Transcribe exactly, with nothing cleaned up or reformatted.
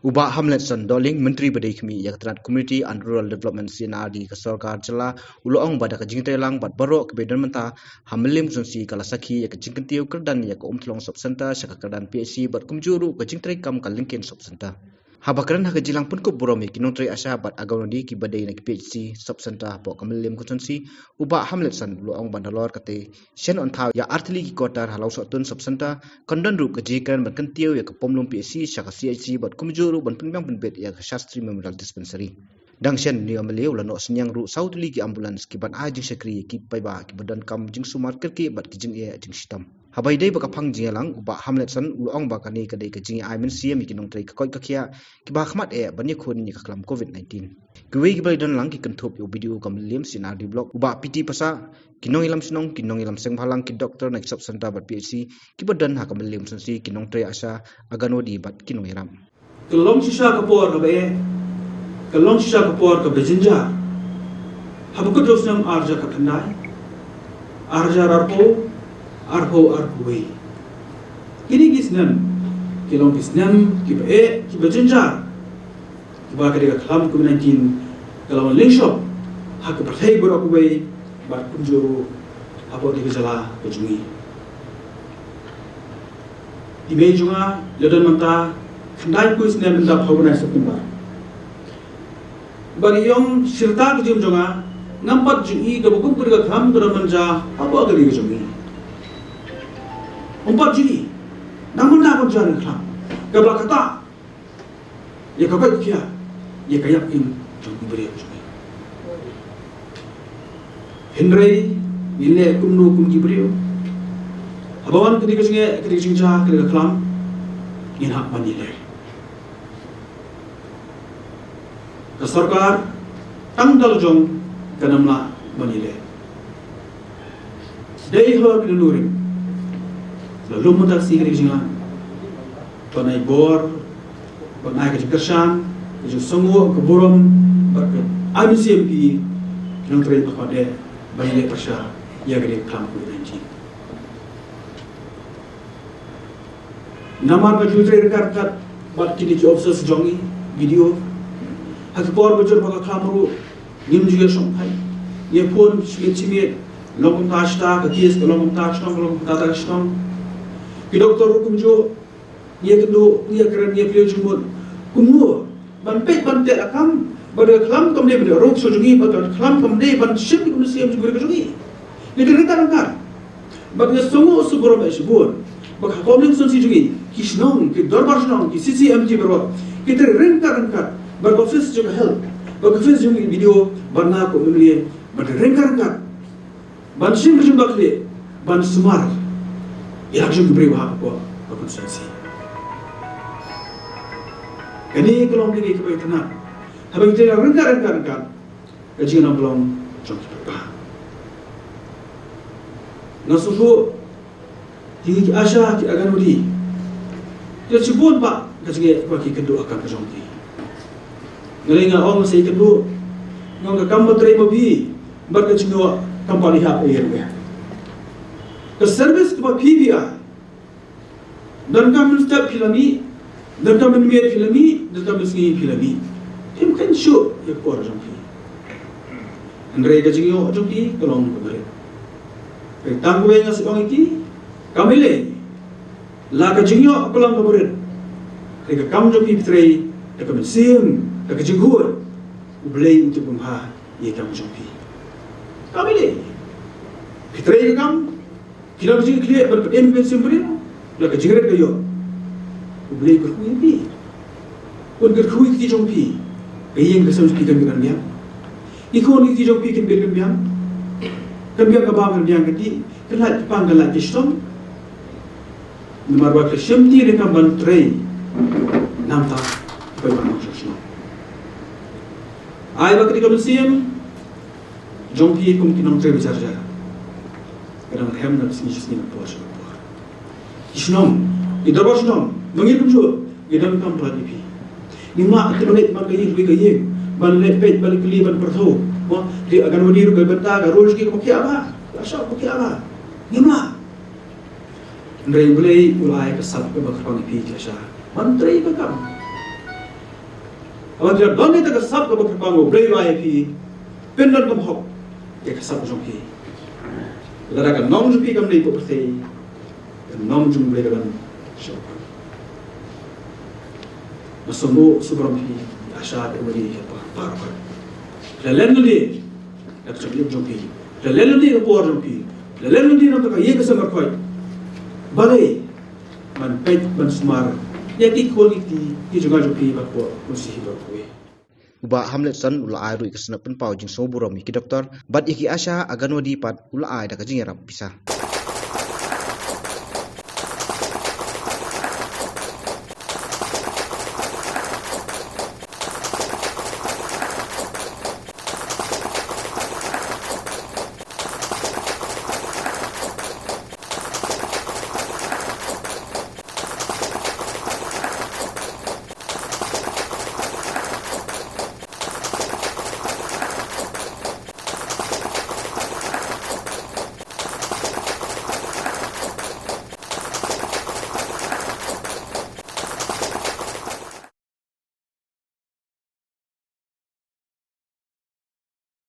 U Bah Hamletson Dohling, Myntri ba dei khmih ïa ka tnat Community and Rural Development, C and R D, ka sorkar jylla, u la ong ba da ka jingtrei lang bad baroh kiba don mynta ha Mylliem Constituency ka la sakhi ïa ka jingkyntiew kyrdan ïa ka Umtlong Sub Centre sha ka kyrdan P H C bad kumjuh ruh ka jingtrei kam ka Lyngkien Sub Centre. Haba kren ha ka jingïalang pynkup burom ïa ki nongtrei ASHA bad Anganwadi kiba dei na ki P H C Sub Centre hapoh ka Mylliem Constituency, u Bah Hamletson u la ong ba nalor katei shen yn thaw ïa artylli ki quarter ha Lawsohtun Sub Centre, kan don ruh ka jingkren ban kyntiew ïa ka Pomlum P H C sha ka C H C bad kumjuh ruh ban pynbiang pynbit ïa ka Shastri Memorial Dispensary. Dang shen, une u M L A u la noh synñiang ruh saw tylli ki ambulance kiban ai jingshakri ïa ki paidbah kiba donkam jingsumar kyrkieh bad ki jingeh jingshitom. Haba ïadei bad ka phang jingïalang, u Bah Hamletson u la ong ba kane ka dei ka jingïa-ai mynsiem ïa ki nongtrei ka koit ka khiah kiba ha khmat eh ban ïakhun ïa ka khlam COVID nineteen. Kiwei kiba la ïadon lang ki kynthup ïa u B D O ka Mylliem C and R D Block, u Bah P T Passah, ki nongïalam shnong, ki nongïalam seng bhalang, ki doktor na ki sub centre bad P H C kiba don ha ka Mylliem Constituency, ki nongtrei ASHA, Anganwadi bad ki nongïarap. Ka long shisha ka por kaba eh, ka long shisha ka por kaba jynjar. Haba kut jong u snem ar hajar khatkhyndai, ar hajar arphew, arphew arphew wei. Kine ki snem ki long ki snem kiba eh, kiba jynjar. Kiba ka dei ka khlam COVID nineteen ka la wan lyngshop ha ka pyrthei baroh kawei bad kumjuh ruh hapoh ka jylla ka jong ngi. I mei jong nga i la don mynta khyndai phew snem mynta ha u bnai September. Bad i ong shirta ka jingim jong nga, ngam pat ju i kaba kum ka dei ka khlam ka don ban jia hapoh ka ri ka jong ngi. Ngam pat ju i, nang mynta ban jia ka khlam kaba kata ïa ka koit ka khiah, ïa ka ïap im jong ki briew jong ngi. Hynrei ngin leh kumno kum ki briew? Haba wan ka dei ka jingeh, ka dei ka jingjia, ka dei ka khlam, ngin hap ban ïaleh. Ka sorkar tang da la jong kan ym lah ban ïaleh. Dei halor kine ki nongrim la lum mynta ka sngi ka dei ka jingïalang ban ai bor, ban ai ka jingkyrshan, ka jingsngewnguh, ka burom bad ka ai mynsiem ïa ki nongtrei ba khot eh ban ïaleh pyrshah ïa ka dei ka khlam COVID nineteen. Namar ba ju trei ryngkat ryngkat bad kine ki officers jong ngi, B D O, ha ki por ba jur ba ka khlam ruh ngim ju ïa shongthait. Ngi phone shi miet shi miet, long kumta shata ka case, ka long kumta shnong, ka long kumta ta shnong. Ki doktor ruh kumjuh, ngi ïa kynduh, ngi ïa kren, ngi ïa pynlong jingmut. Kumno ban peit ban teh la kam, ba ka khlam kam dei ban rung sha jong ngi, ba ka khlam kam dei ban shim ki mynsiem jong ngi, ka jong ngi. Ngi trei ryngkat ryngkat. Bad nga sngewnguh sngewburom eh shibun ba ha ka Mylliem Constituency jong ngi, ki shnong, ki dorbar shnong, ki C C M G baroh ki trei ryngkat ryngkat bad ka office jong ka health, bad ka office jong ka B D O, bad nga kum u M L A, bad ryngkat ryngkat ban shim ka jingbakhlieh ban sumar ïa la ka jong ki briew ha ka constituency. Kane ka long kane kaba itynnad. Haba ngi trei ryngkat ryngkat ryngkat, ka jingïalang ka long jong ki paidbah. Nga sngewthuh ki, ki ASHA, ki Anganwadi, ki shibun bha ka jingeh ba ki kynduh ha ka kam ka jong ki. Nga lei nga ong sa ïa kynduh, nga ong ka kam ba trei ma phi bad ka jingïoh kam pat ïahap ïa ruh. Ka service kaba phi phi ai, donkam mynstep phi la mih, donkam mynmiet phi la mih, donkam mynsngi phi la mih. Phim kheiñ shuh ïa ka por jong phi. Hynrei ka jingïoh jong phi ka long kaba rit. Hynrei tang kawei nga sa ong ïa ki, kam lei lei, la ka jingïoh ka long kaba rit, hynrei ka kam jong phi phi trei da ka mynsiem, da ka jingkhuid, U Blei un tip bha ïa ka kam jong phi. Kam lei lei, phi trei ka kam, phi long ka jingkitkhlieh ban pynim ka mynsiem briew, la ka jingrit ka ïoh, U Blei u kyrkhu ïa phi. Un kyrkhu ïa ki kti jong phi. Ka ïing ka sem jong phi kan biang. Ki khun ki kti jong phi kan biang, kan biang. Kan biang ka bam, kan biang ka dih, kan lait ka pang, kan lait ka shitom. Namar ba ka shim ti ne kam ban trei namar ka ban ong sha shnong. Ai ba ka dei ka mynsiem jong phi kum ki nongtrei ba jar jar, ka dang rhem na ka sngi sha sngi, na ka por sha ka por. Ki shnong, ki dorbar shnong, ma ngi kumjuh, ngi donkam palat ïa phi. Ngim lah te ban leit man ka ïing sha ka ïing, ban leit peit, ban kylli, ban pyrthew. Mo, ki Anganwadi ruh ka bynta ka rul sha ki, kaba khiah bha, ka shah kaba khiah bha. Ngim lah. Hynrei U Blei u la ai ka sap kaba kyrpang ïa phi ki ASHA ban trei ka kam. Haba phi la don ïa kata ka sap kaba kyrpang U Blei u ai ïa phi, pyndonkam hok ïa ka sap jong phi. Lada ka nong jong phi kam dei ka pyrthei, ka nong jong U Blei ka don sha u Kpa. Nga sngewbha sngewbha ïa phi, Asha, te mari ïa pa pa pa. Lalen lade na ka jingim jong phi. Lalen lade na ka por jong phi. Lalen lade na ka ïing ka sem markhmat. Balei man peit man sumar ïa ki khun ki kti ki jong nga jong phi bad ko kunsi hi bad ko. U Bah Hamletson u la ai ruh ïa ka sngewbha pynpaw jingsngewburom ïa ki doktor bad ïa ki Asha Anganwadi pat u la ai da ka jingïarap pisa.